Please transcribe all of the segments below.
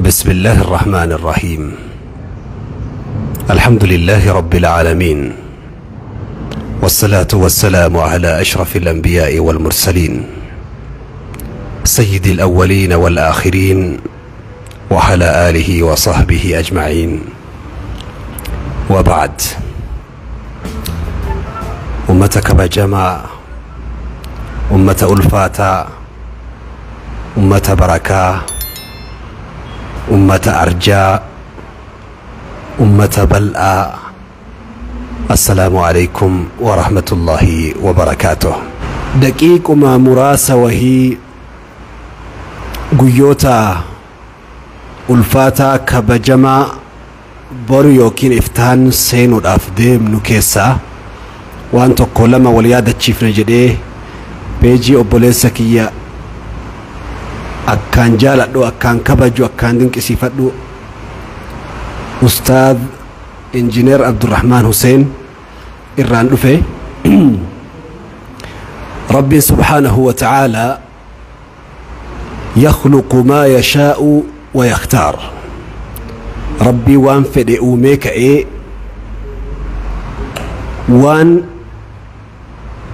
بسم الله الرحمن الرحيم. الحمد لله رب العالمين، والصلاة والسلام على أشرف الأنبياء والمرسلين، سيد الأولين والآخرين، وعلى آله وصحبه أجمعين، وبعد. Ummata kabajamaa, ummata ulfaataa, ummata barakaa, ummata arjaa, ummata bal'aa, السلام عليكم ورحمة الله وبركاته. Daqiiquma muraasa wahii guyyoota ulfaataa kabajamaa boru yookiin iftaan seenuudhaaf deemnu keessaa waan tokko lama wal yaadachiifna jedhee peejii obboleessa kiyya akkaan jaaladhu, akkaan kabaju, akkaan dinqisiifadhu, Ustaad Injineer Abdurrahmaan Hussein irraan dhufe. Rabbiin سبحانه وتعالى يخلق ما يشاء ويختار. Rabbii waan fedhe uumee ka'ee waan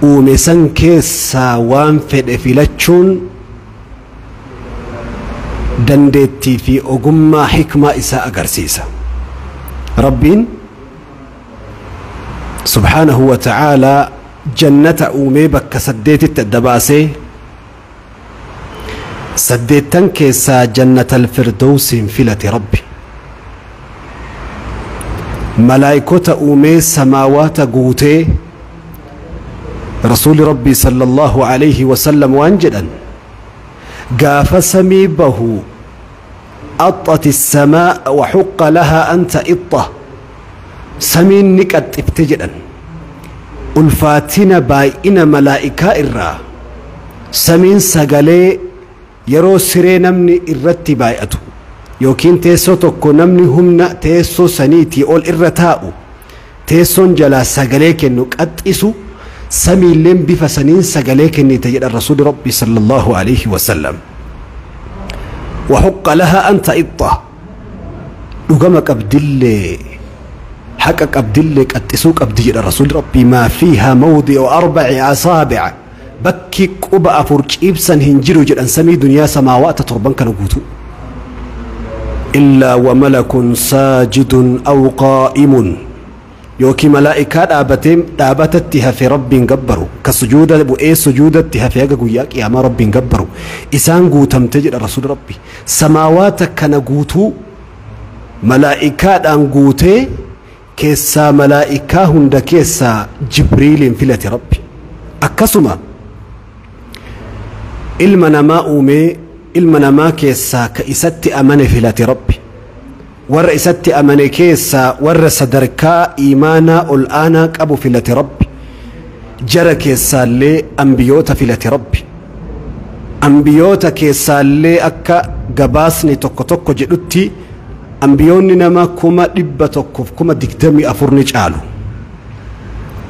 uume san keessaa waan fedhe filachuun dandeettii fi ogummaa hikmaa isaa agarsiisa. Rabbiin سبحانه وتعالى jannata uumee bakka saddeetitti adda baasee saddeettan keessaa Jannatal Firdowsiin filate. Rabbi malaayikota uumee samaawaata guutee, Rasuuli Rabbii صلى الله عليه وسلم waan jedhan: gaafa samii bahu أطت السماء وحق لها أن تئط, samiin ni qaxxifte jedhan. Ulfaatina baay'ina malaa'ikaa irraa samiin sagalee yeroo siree namni irratti baay'atu yookiin teessoo tokko namni humna teessoo saniitii ol irra taa'u teessoon jalaa sagalee kennu qaxxisu, samiilleen bifa saniin sagalee kennite jedhan Rasuuli Rabbi صلى الله عليه وسلم. وحق لها أن تئط, dhugama qabdillee, haqa qabdillee, qaxxisuu qabdi jedha Rasuuli Rabbi. ما فيها موضع أربع أصابع, bakki quba afur ciibsan hin jiru jedhan samii duniyaa samaawaata torban kana guutuu, إلا وملك ساجد أو قائم, yookiin malaa'ikaa dhaabatee dhaabatatti hafe Rabbiin gabbaru, ka sujuuda bu'ee sujuudatti hafe haga guyyaa qiyaamaa Rabbiin gabbaru isaan guutamte jedha Rasuuli Rabbi. Samaawaata kana guutuu malaa'ikaadhaan guutee keessaa malaa'ikaa hunda keessaa Jibriiliin filate Rabbi. Akkasuma ilma namaa uumee ilma namaa keessaa ka isatti amane filate Rabbi. Warra isatti amane keessaa warra sadarkaa iimaanaa ol aanaa qabu filate Rabbi. Jara keessaallee ambiyoota filate Rabbi. Ambiyoota keessaallee akka gabaasni tokko tokko jedhutti ambiyoonni nama 124,000 ni caalu.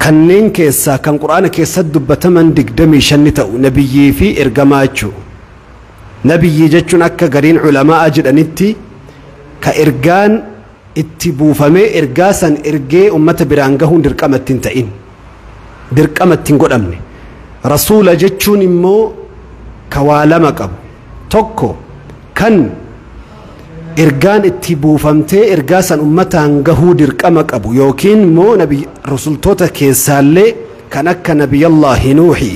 Kanneen keessaa kan Quraana keessatti dubbataman 25 ni ta'u, nabiyyii fi ergamaa jechuudha. Nabiyyii jechuun akka gariin culamaa jedhanitti ka ergaan itti buufamee ergaa san ergee ummata biraan gahuun dirqama ittiin ta'in, dirqama ittiin godhamne. Rasuula jechuun immoo ka waa lama qabu: tokko kan ergaan itti buufamtee ergaa san ummataan gahuu dirqama qabu, yookiin immoo nabi rasultoota keessaallee kan akka Nabiyallaahi Nuuhi,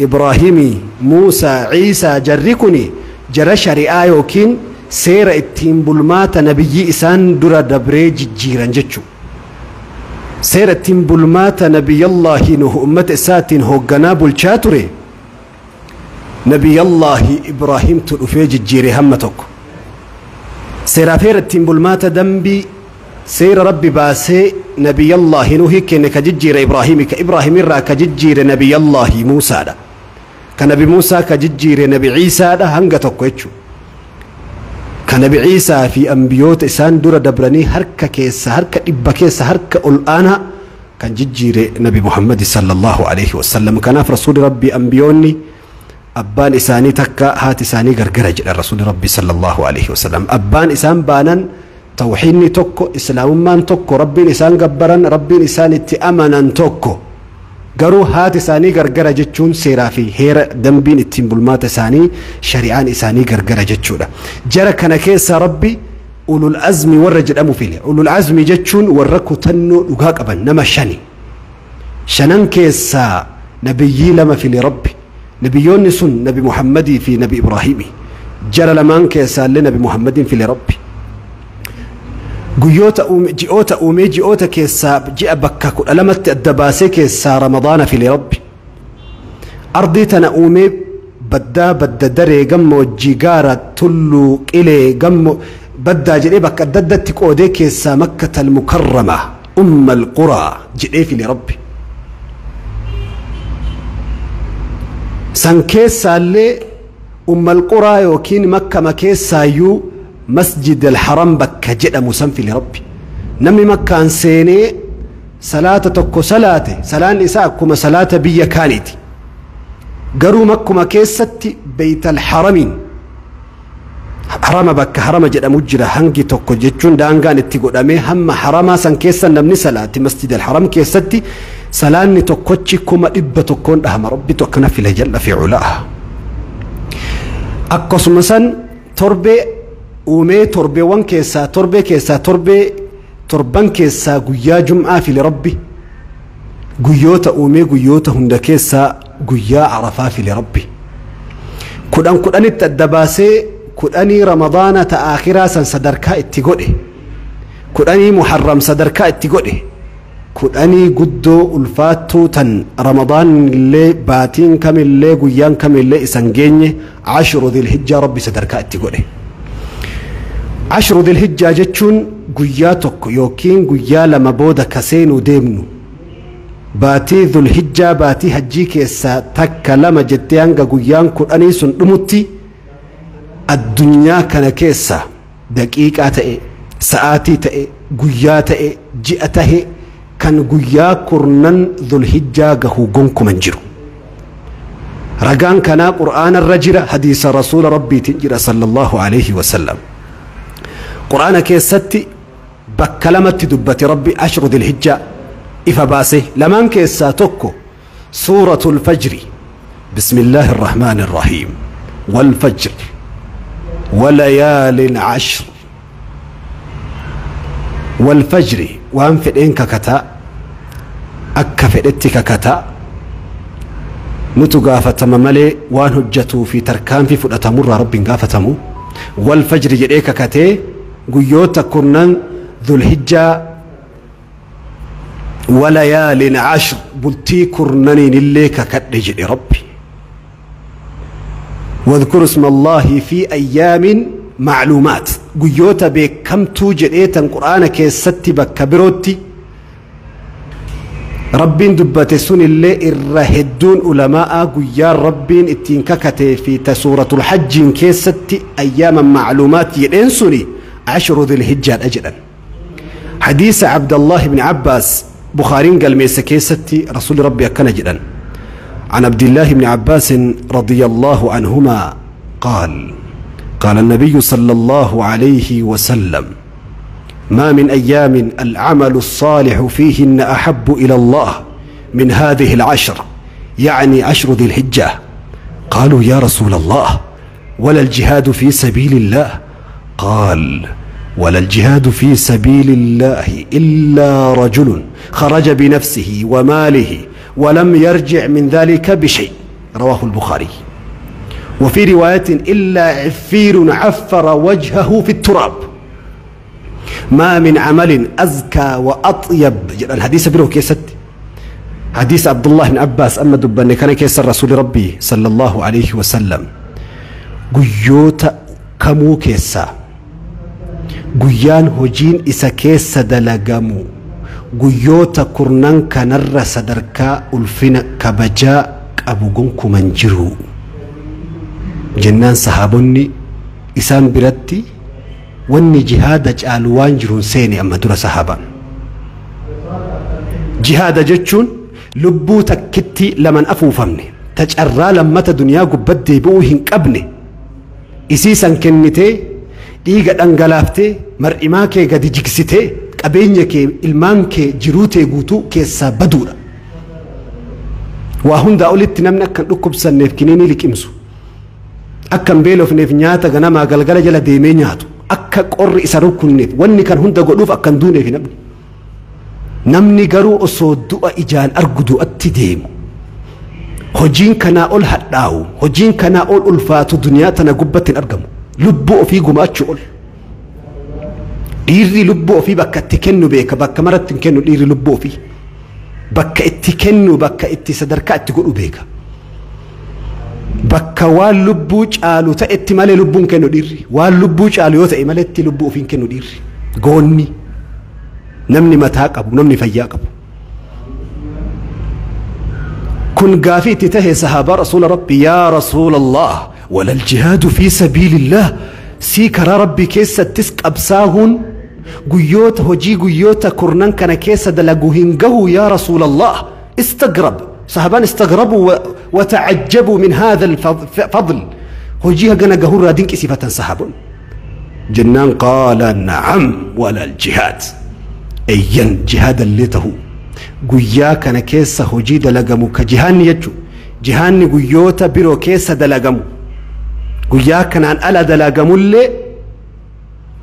Ibraahimii, Muusaa, Ciisaa, jarri kuni jara shari'aa yookiin seera ittiin bulmaata nabiyyii isaan dura dabree jijjiiran jechuu. Seera ittiin bulmaata Nabiyallaahi Nuh ummata isaatiin hoogganaa bulchaa ture Nabiyallaahi Ibraahimtu dhufee jijjiire hamma tokko. Seeraaf heera ittiin bulmaata, dambii seera Rabbi baasee Nabiyallaahi Nuhi kenne ka jijjiire Ibraahimi, ka Ibraahimirraa ka jijjiire Nabiyallaahi Muusaadha, ka Nabi Muusaa ka jijjiire Nabi Ciisaadha hanga tokko jechuudha. Ka Nabi Ciisaa fi ambiyoota isaan dura dabranii harka keessa harka dhibba keessa harka ol aanaa kan jijjiire Nabi Muhammad صلى الله عليه وسلم. Kanaaf Rasuuli Rabbii ambiyoonni Abbaan isaanii takka, haati isaanii gargara jedha Rasuulli Rabbi sallallahu alaihi wasallam. Abbaan isaan baanan tawxiidni tokko, islaamummaan tokko, Rabbiin isaan gabbaran, Rabbiin isaan itti amanan tokko, garuu haati isaanii gargara jechuun seeraa fi heera dambiin ittiin bulmaata isaanii, shari'aan isaanii gargara jechuudha. Jara kana keessa Rabbi ulul azmi warra jedhamu file. Ulul azmi jechuun warra kutannoo dhugaa qaban, nama shani. Shanan keessaa nabiyyii lama file Rabbi. Nabiyyoonni sun Nabi Muhammadii fi Nabi Ibraahimi. Jara lamaan keessaallee Nabi Muhammadiin file Rabbi. Guyyoota ji'oota uumee, ji'oota keessaa ji'a bakka 12tti adda baasee keessaa Ramadaana file Rabbi. Ardii tana uumee, baddaa, badda daree, gammoojjii, gaara, tulluu, qilee, gammo baddaa jedhee bakka adda addatti qoodee keessaa Makkatal Mukarrama, umma alquraa jedhee file Rabbi. San keessaallee umma alquraa yookiin Makkama keessaayyuu Masjid Alharam bakka jedhamu san file Rabbi. Namni Makkaan seenee salaata tokko salaate, salaan isaa akkuma salaata biyya kaaniiti. Garuu Makkuma keessatti Beyt Alharamiin, harama, bakka harama jedhamu jira, hangi tokko jechuun daangaan itti godhamee hamma haramaa san keessa namni salaate, Masjid Alharam keessatti salaanni tokkochi 100,000n dhahama. Rabbitu akkana file jalla fi culaa. Akkasuma san torbee uumee, torbeewwan keessaa torbee keessaa torbee torban keessaa guyyaa jum'aa file Rabbi. Guyyoota uumee guyyoota hunda keessaa guyyaa Arafaa file Rabbi. 10 10tti adda baasee, 10 Ramadaana ta akhiraa san sadarkaa itti godhe, 10 Muharram sadarkaa itti godhe, 10 guddoo ulfaattuu tan Ramadaan illee, baatiin kamillee, guyyaan kamillee isan geenye, ashru Dhilhijjaa Rabbi sadarkaa itti godhe. Ashru Dhilhijjaa jechuun guyyaa tokko yookiin guyyaa lama booda kaseenuu deemnu. Baatii Dhulhijjaa, baatii hajjii keessaa takka lama jettee hanga guyyaan 10 sun dhumutti, addunyaa kana keessa daqiiqaa ta'e, sa'aatii ta'e, guyyaa ta'e, ji'a ta'e, kan guyyaa kurnan Dhulhijjaa gahu gonkuman jiru. Ragaan kanaa Qur'aana irra jira, hadiisa Rasuula Rabbiitiin jira sallallahu alaihi wasallam. Qur'aana keessatti bakka lamatti dubbate Rabbi ashru Dhulhijjaa ifa baase. Lamaan keessaa tokko Suuratul Fajri. بسم الله الرحمن الرحيم، والفجر وليال عشر. والفجر, waan fedheen kakataa, akka fedhetti kakataa, nutu gaafatama malee waan hojjatuu fi tarkaanfii fudhatamurraa Rabbiin gaafatamu. والفجر jedhee kakatee guyyoota kurnan Dhulhijjaa, وليال عشر, bultii kurnaniin illee kakadhe jedhe Rabbi. واذكروا اسم الله في أيام معلومات, guyyoota beekamtuu jedheetan Qur'aana keessatti bakka birootti Rabbiin dubbate. Sunillee irra hedduun ulamaa'a guyyaan Rabbiin ittiin kakatee fi ta Suuratul Hajjiin keessatti أياما معلومات jedheen suni ashru Dhilhijjaadha jedhan. Hadiisa Abdallah ibn Abbaas Bukhaariin galmeessa keessatti Rasuulli Rabbi akkana jedhan: عن عبد الله بن عباس رضي الله عنهما قال: قال النبي صلى الله عليه وسلم: ما من أيام العمل الصالح فيهن أحب إلى الله من هذه العشر، يعني عشر ذي الحجة. قالوا: يا رسول الله، ولا الجهاد في سبيل الله؟ قال: ولا الجهاد في سبيل الله إلا رجل خرج بنفسه وماله ولم يرجع من ذلك بشيء. رواه البخاري. وفي رواية: إلا عفير عفر وجهه في التراب. ما من عمل أزكى وأطيب. الحديث biroo keessatti, حديث عبد الله بن عباس amma dubbanne kana keessa, Rasuul Rabbi صلى الله عليه وسلم guyyoota kamuu keessaa guyyaan hojiin isa keessa dalagamu guyyoota kurnan kanarra sadarkaa ulfina kabajaa qabu gonkuman jiru jennaan, sahaabonni isaan biratti wanni jihaada caalu waan jiruun seene. Amma dura sahaabaan jihaada jechuun lubbuu takkitti laman afuufamne. Ta carraa lammata duniyaa gubbatti deebi'uu hin qabne isii san kennitee dhiiga dhangalaaftee mar'imaa kee gadi jigsitee qabeenya kee ilmaan kee jiruu tee guutuu keessaa baduudha. Waa hundaa olitti namni akka hin dhukkubsanneef kiniinii liqimsu, akka hin beelofneef nyaata ganamaa galgala jala deemee nyaatu, akka qorri isa rukunneef wanni kan hunda godhuuf akka hin duuneef namni. Namni garuu osoo du'a ijaan argu du'atti deemu. Hojiin kanaa ol hadhaa'u, hojiin kanaa ol ulfaatu duniyaa tana gubbatti hin argamu. Lubbuu ofii gumaachuu ol. Dhiirri lubbuu ofii bakka itti kennu beeka, bakka maratti hin kennu dhiirri lubbuu ofii. Bakka itti kennu, bakka itti sadarkaa itti godhu beeka. Bakka waan lubbuu caalu ta'etti malee lubbuun kennu dhiirri. Waan lubbuu caalu yoo ta'e maletti lubbuu ofiin kennu dhiirri. Goonni namni mataa qabu, namni fayyaa qabu. Kun gaafii itti tahe sahaabaa rasuula rabbi, yaa rasuula Allah, walal jihaadu fi sabiilillah, sii karaa rabbii keessattis qabsaahuun guyyoota hojii guyyoota kurnan kana keessa dalagu hin gahu yaa rasuula Allah. Istagrab sahaabaan istagrabu wa ta'ajjabu min haadha alfadl, hojii hagana gahurraa dinqisiifatan sahaabon. Jennaan qaala na'am walal jihaad, eyyan jihaadallee tahu guyyaa kana keessa hojii dalagamu ka jihaanni jechu jihaanni guyyoota biroo keessa dalagamu guyyaa kanaan ala dalagamullee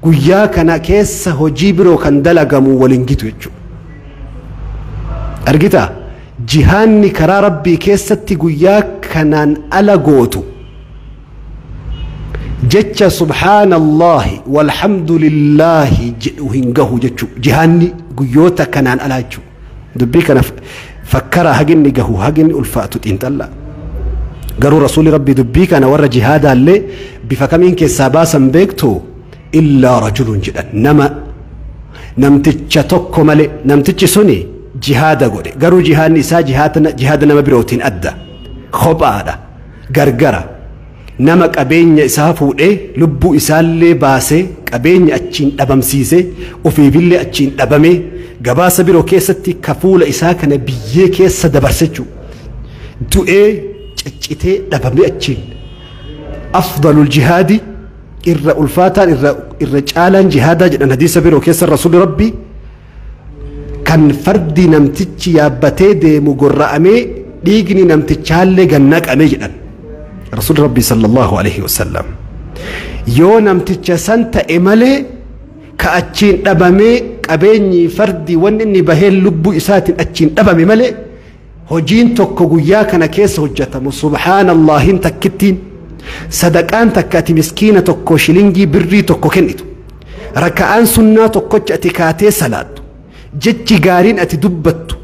guyyaa kana keessa hojii biroo kan dalagamu waliin gitu jechu. Argita, jihaanni karaa rabbii keessatti guyyaa kanaan ala gootu jecha subhaanallahi walhamdulillaahi jedhu hin gahu jechu jihaanni guyyoota kanaan alaa jechu. Dubbii kana fakkaraa haginni gahu haginni ulfaatu xiinxallaa. Garuu rasuulli rabbii dubbii kana warra jihaadaallee bifa kamiin keessaa baasan beektu? Illaa rajulun jedhan, nama namticha tokko malee. Namtichi suni jihaada godhe, garuu jihaadni isaa jihaada nama birootiin adda, kophaadha, gargara. Nama qabeenya isaa fuudhee lubbuu isaallee baasee qabeenya achiin dhabamsiisee ofiifillee achiin dhabamee gabaasa biroo keessatti ka fuula isaa kana biyyee keessa dabarse jechuudha. Du'ee ciccitee dhabamee achiin. Afdalul jihaadi, irra ulfaataan irra caalaan jihaadaa jedhan hadiisa biroo keessa rasuulli rabbii, kan fardi namtichi yaabbatee deemu gorra'amee dhiigni namtichaallee gannaqame jedhan rasuulli rabbii sallallahu alaihi wasallam. Yoo namticha san ta'e malee ka achiin dhabamee qabeenyi fardi wanni inni bahee lubbuu isaatiin achiin dhabame malee hojiin tokko guyyaa kana keessa hojjetamu, subhaanallahin takkittiin, sadaqaan takka ati miskiina tokko shilingii birrii tokko kennitu, raka'aan sunnaa tokkocha ati kaatee salaattu, jechi gaariin ati dubbattu,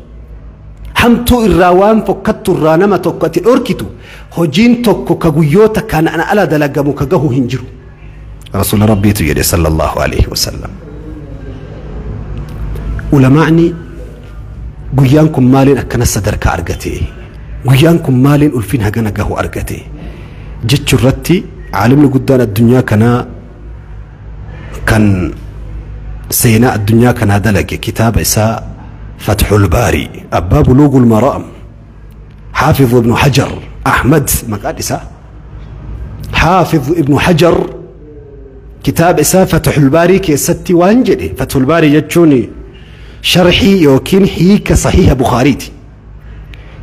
hamtuu irraa waan fokkattu irraa nama tokko ati dhorkitu, hojiin tokko ka guyyoota kana ala dalagamu ka gahu hin jiru. Rasuula rabbiitu jedhe sallallahu alaihi wasallam. Ulamaa'ni guyyaan kun maaliin akkana sadarkaa argate, guyyaan kun maaliin ulfin hagana gahu argate jechuu irratti caalimni guddaan addunyaa kanaa kan seenaa addunyaa kanaa dalage kitaaba isaa Fathul Baari, abbaa Buluugul Maraam, Xaafiz Ibnu Hajar Ahmad maqaan isaa, Xaafiz Ibnu Hajar kitaaba isaa Fathul Baarii keessatti waan jedhe. Fathul Baarii jechuun sharxii yookiin hiika sahiha Bukhaariiti.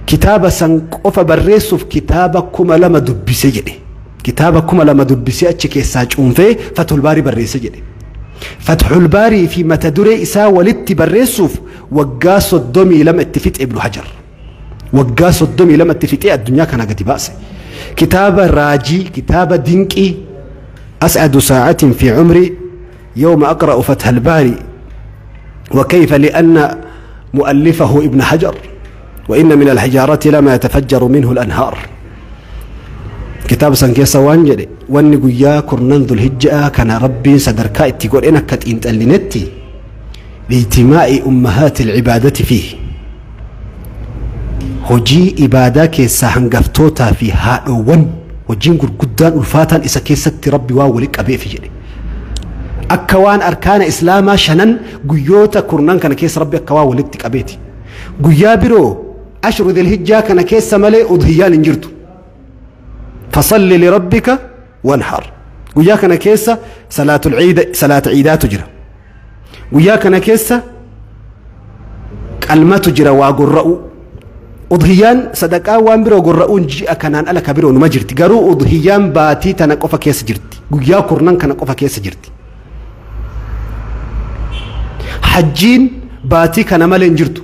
Kitaaba san qofa barreessuuf kitaaba 2000 dubbise jedhe. Kitaaba 2000 dubbisee achi keessaa cuunfee Fathul Baarii barreesse jedhe. Fathul Baarii fi mata duree isaa walitti barreessuuf waggaa 32 itti fixe Ibnu Hajar. Waggaa 32 itti fixee addunyaa kana gadi baase. Kitaaba raajii, kitaaba dinqii. أسعد ساعة في عمري يوم أقرأ فتح الباري، وكيف لأن مؤلفه ابن حجر، وإن من الحجارة لما يتفجر منه الأنهار. كتاب سان keessa waan jedhe, wanni guyyaa kurnan dhulhijjaa kana rabbiin sadarkaa itti godhen akka xiinxallinetti, lijtimaa'i ummahaati alcibaadati fiihi, hojii ibaadaa keessaa hangaftootaa fi haadhoowwan hojiin gurguddaan ulfaataan isa keessatti rabbi waan wali qabeefi jedhe. Akka waan arkaana islaamaa shanan guyyoota kurnan kana keessa rabbi akka waan walitti qabeeti. Guyyaa biroo Ashru dhilhijjaa kana keessa malee udhiyyaan hin jirtu. Fasalli lirabbika wanhar. Guyyaa kana keessa salaatul ciida, salaata ciidaatu jira. Guyyaa kana keessa qalmatu jira, waa gorra'u. Udhiyyaan sadaqaa waan biroo gorra'uun ji'a kanaan ala ka biroo numa jirti. Garuu udhiyyaan baatii tana qofa keessa jirti. Guyyaa kurnan kana qofa keessa jirti. Hajjiin baatii kana malee hin jirtu.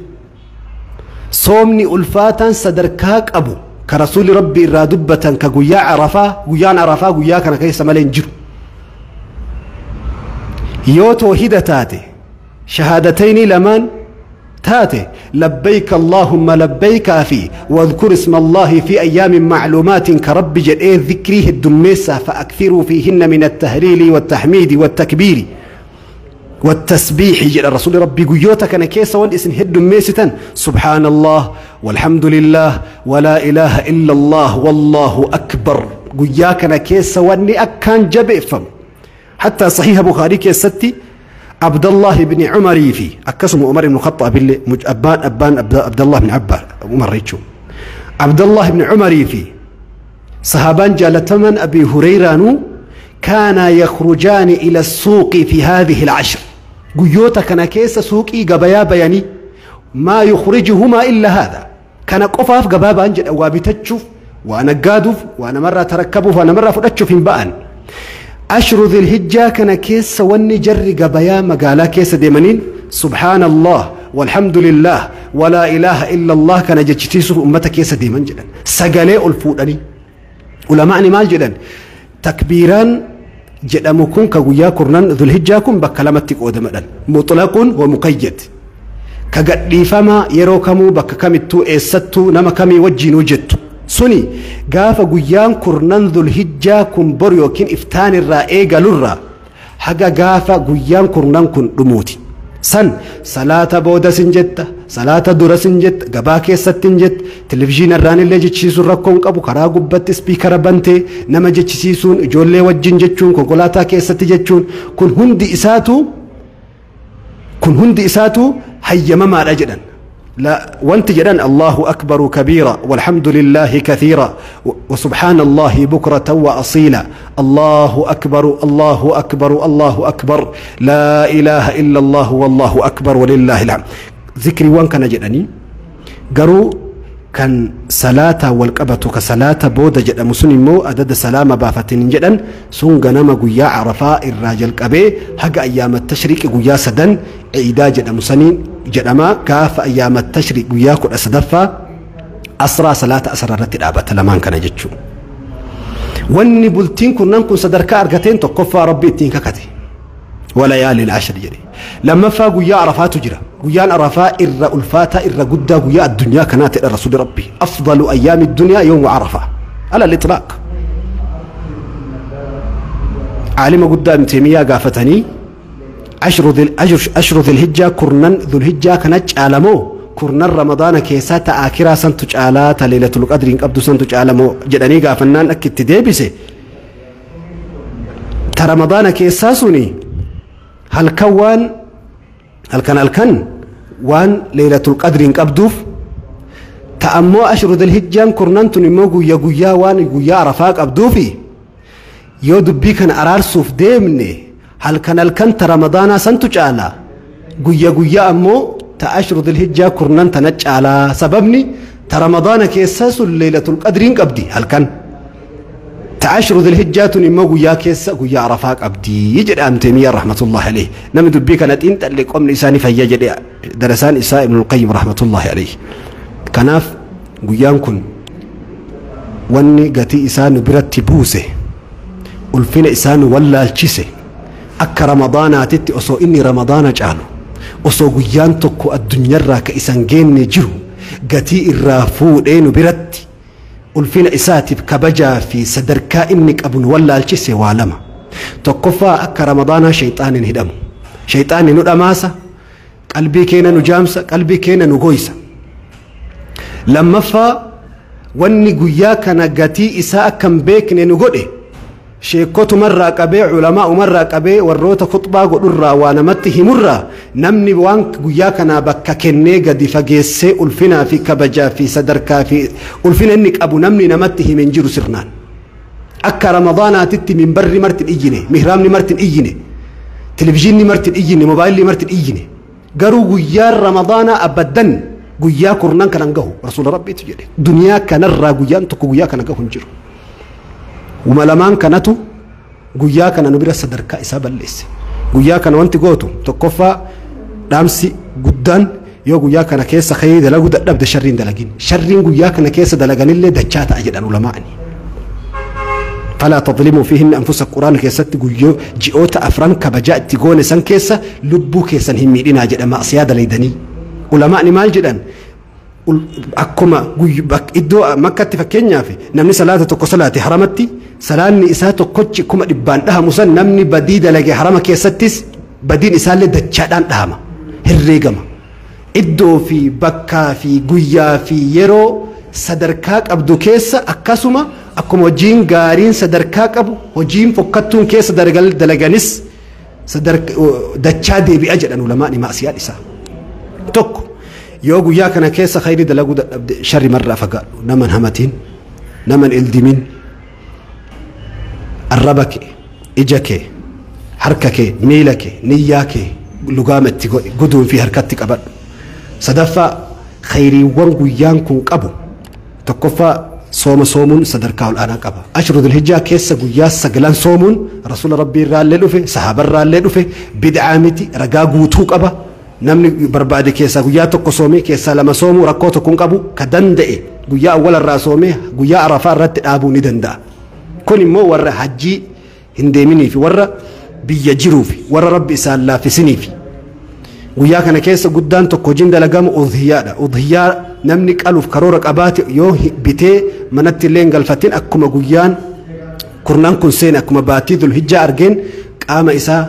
Soomni ulfaataan sadarkaa qabu ka rasuulli rabbi irraa dubbatan ka guyyaa Arafaa, guyyaan Arafaa guyyaa kana keessa malee hin jiru. Yoo toohida taate, shahaadatayni lamaan taate, labbayka allaahumma labbaykaa fi wadhkur isma allaahi fi ayyaamin macluumaatin ka rabbi jedhee dhikrii heddummeessaa, fa'akthiruu fiihinna min attahliili wattahmiidi wattakbiiri والتسبيح جل رسول ربي. قيوتا كان كيسا وان اسن هد ميستن سبحان الله والحمد لله ولا إله إلا الله والله أكبر. قيا كان كيسا واني أكان جبئفم. حتى صحيح بخاري كيستي عبد الله بن عمر في أكسم عمر بن الخطاب اللي أبان أبان عبد الله بن عبار عمر ريتشو عبد الله بن عمر في صحابان جالتمن أبي هريرة كان يخرجان إلى السوق في هذه العشر. قيوتا كان كيس سوقي قبيا بياني ما يخرجهما إلا هذا. كان قفاف قبابا أنجل أوابي تتشوف وأنا قادف وأنا مرة تركبه وأنا مرة فتشوف بأن. عشر ذي الهجة كان كيس وني جر قبيا مقالا كيس ديمانين سبحان الله والحمد لله ولا إله إلا الله كان جتشتيسه أمتا كيس ديمان جدا سقالي الفوداني ولمعني مال جدا تكبيران jedhamu kun ka guyyaa kurnan dhulhijjaa kun bakka lamatti qoodamadhan, mutlaqun wa muqayyad. Ka gadhiifamaa yeroo kamuu bakka kamittuu eessattuu nama kamii wajjiin hojjettu suni gaafa guyyaan kurnan dhulhijjaa kun bor yookiin iftaan irraa eegalurraa haga gaafa guyyaan kurnan kun dhumuuti. San salaata booda sin jetta, salaata dura sin jetta, gabaa keessatti hin jetta, televizyiina irraan illee jechisiisuun rakkoo hin qabu, karaa gubbatti ispiikara bantee nama jechisiisuun, ijoollee wajjin jechuun, konkolaataa keessatti jechuun kun hundi isaatu, kun hundi isaatu hayyamamaadha jedhan. Wanti jedhan Allahu akbaru kabiira walhamdulillahi kathiira wa subhaanallahi bukratan wa asiila Allahu akbaru Allahu akbaru Allahu akbar laa ilaaha illa Allahu wallahu akbar walillahi alhamd. Zikriiwwan kana jedhanii garuu kan salaata wal qabatu ka salaata booda jedhamu sun immoo adada salaama baafatin hin jedhan sun ganama guyyaa Arafaa irraa jalqabee haga ayyaama tashriiqi guyyaa sadan ciidaa jedhamu saniin jedhama. Gaafa ayyaama tashriiq guyyaa 13ffaa asraa salaata asraa irratti dhaabata lamaan kana jechuu. Wanni bultiin kunnan kun sadarkaa argateen tokkoffaa rabbi ittiin kakate walayaalil ashri jedhe. Lammaffaa guyyaa Arafaatu jira. Guyyaan Arafaa irra ulfaataa irra guddaa guyyaa addunyaa kanaa ta'e rasuuli rabbi afdalu ayyaami dunyaa yawmu Arafaa ala al-itlaaq. Caalima guddaa Ibn Taymiyaa gaafatanii ashru dhilhijjaa kurnan dhulhijjaa kana caalamoo kurnan ramadaana keessaa ta akiraa santu caalaa ta leelatul qadriin qabdu santu caalamoo jedhanii gaafannaan akka itti deebise ta ramadaana keessaa suni halkan waan halkan halkan waan leelatul qadriin qabduuf ta ammoo ashru dhilhijjaan kurnan tun immoo guyya guyyaa waan guyyaa Arafaa qabduufi yoo dubbii kana araarsuuf deemne halkan halkan ta ramadaanaa santu caalaa guyya guyyaa ammoo ta ashru dhilhijjaa kurnan tana caalaa. Sababni ta ramadaana keessaa sun leelatul qadriin qabdi halkan, ta ashru dhilhijjaa tun immoo guyyaa keessa guyyaa Arafaa qabdi jedhe Ibn Taymiyaa rahmatullahi alayhi. Namni dubbii kana xiinxalle qomni isaanii fayya jedhe darasaan isaa Ibnul Qayyim rahmatullahi alayhi. Kanaaf guyyaan kun wanni gatii isaa nu biratti buuse ulfina isaa nu wallaalchise akka ramadaanaatitti osoo inni ramadaana caalu osoo guyyaan tokko addunyaarraa ka isan geenne jiru gatii irraa fuudhee nu biratti ulfina isaatiif kabajaa fi sadarkaa inni qabu nu wallaalchise waa lama. Tokkoffaa akka ramadaanaa shayxaaniin hidhamu. Shayxaanni nu dhamaasa, qalbii keenya nu jaamsa, qalbii keenya nu goysa. Lammaffaa wanni guyyaa kana gatii isaa akka hin beekne nu godhe Sheekotumarraa qabee, culamaa umarraa qabee, warroota khuxbaa godhurraa, waa namatti himurraa, namni waan guyyaa kanaa bakka kennee gadi fageessee ulfinaa fi kabajaa fi sadarkaa fi ulfina inni qabu namni namatti hime hin jiru sirnaan. Akka Ramadaanaatitti minbarri marti hin iyyine, mihraabni marti hin iyyine, televizyiinni marti hin iyyine, moobaayilli marti hin iyyine. Garuu guyyaan Ramadaanaa abaddan guyyaa kurnan kanan gahu Rasuula Rabbiitu jedhe. Duniyaa kanarraa guyyaan tokko guyyaa kana gahu hin jiru. Uma lamaan kanatu guyyaa kana nu bira sadarkaa isaa balleesse. Guyyaa kana wanti gootu tokkoffaa, dhaamsi guddaan, yoo guyyaa kana keessa khayrii dalaguu dadhabde sharriin dalagin. Sharriin guyyaa kana keessa dalaganillee dachaa ta'a jedhan ulamaa'ani. فلا تظلموا فيهن أنفسكم, quraana keessatti guyyoo ji'oota afran kabajaa itti goone san keessa lubbuu keessan hin miidhinaa jedha ma'siyaa dalaydanii. Ulamaa'ni maal jedhan? Akkuma iddoo Makkatti fakkeenyaaf namni salaata tokko salaate haramatti, salaanni isaa tokkochi 100,000 dhahamu san, namni badii dalage harama keessattis badiin isaallee dachaadhaan dhahama, herreegama. Iddoo fi bakkaa fi guyyaa fi yeroo sadarkaa qabdu keessa akkasuma akkuma hojiin gaariin sadarkaa qabu, hojiin fokkattuun keessa dalaganis dachaa deebi'a jedhan ulamaan maasiyaan isaa. Tokko, yoo guyyaa kana keessa khayrii dalaguu dadhabde sharri marraa fagaadhu. Naman hamatiin, naman ildimin, arraba kee, ija kee, harka kee, miila kee, niyyaa kee lugaama itti godhi, guduun fi harkatti qabadhu. Sadaffaa, khayriiwwan guyyaan kun qabu, tokkoffaa sooma soomuun sadarkaa ol'aanaa qaba. Ashru Dhulhijjaa keessa guyyaa sagalan soomuun Rasuula Rabbii irraallee dhufe, sahaaba dhufe, bid'aa miti, ragaa guutuu qaba. Namni barbaade keessaa guyyaa tokko soomee keessaa lama soomuu rakkoo tokko hin qabu. Ka danda'e guyyaa awwala irraa soomee guyyaa Arafaa irratti dhaabuu ni danda'a. Kun immoo warra hajjii hin deeminii fi warra biyya jiruu fi warra Rabbi isaan laaffisiniif. Guyyaa kana keessa guddaan tokko hojiin dalagamu udhiyyaadha. Udhiyyaa namni qaluuf karoora qabaate yoo bitee manatti illee hin galfatin, akkuma guyyaan kurnaan kun seene, akkuma baatii Dhulhijjaa argeen, qaama isaa,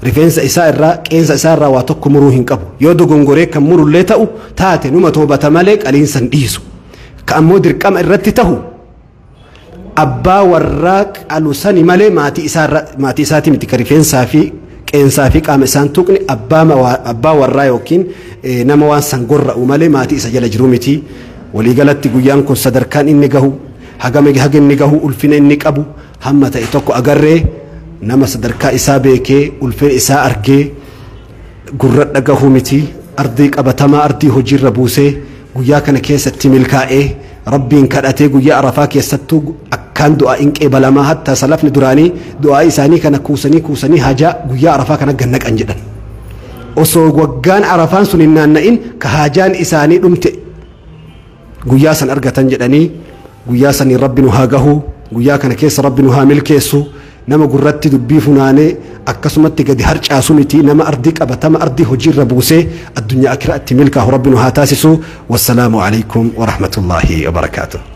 rifeensa isaa irraa, qeensa isaa irraa waa tokko muruu hin qabu. Yoo dogongoree kan murullee ta'u taate numa toobata malee qaliinsa hin dhiisu. Ka ammoo dirqama irratti tahu abbaa warraa qalu sani malee maatii isaa, maatii isaati miti. Ka rifeensaa fi qeensaa fi qaama isaan tuqne abbaa warraa yookiin nama waan san gorra'u malee maatii isa jala jiru miti. Waliigalatti guyyaan kun sadarkaan inni gahu, hagama haga inni gahu, ulfina inni qabu hamma ta'e tokko agarree, nama sadarkaa isaa beekee ulfina isaa argee gurra dhagahuu miti, ardii qabatamaa ardii hojiirra buusee guyyaa kana keessatti milkaa'ee Rabbiin kadhatee, guyyaa Arafaa keessattuu akkaan du'aa in qeebalamaa. Hatta salafni duraanii du'aa isaanii kana kuusanii kuusanii hajaa guyyaa Arafaa kana gannaqan jedhan. Osoo waggaan Arafaan sun hin naanna'in ka haajaan isaanii dhumte guyyaa san argatan jedhanii. Guyyaa saniin Rabbi nu haa gahu, guyyaa kana keessa Rabbi nu haa milkeessu. Nama gurratti dubbii funaanee akkasumatti gadi harcaasu miti, nama ardii qabatama ardii hojiirra buusee addunyaa akiraatti milkaahu Rabbi nu haa taasisu. Wassalaamu alaikum warahmatullaahi wabarakaatuh.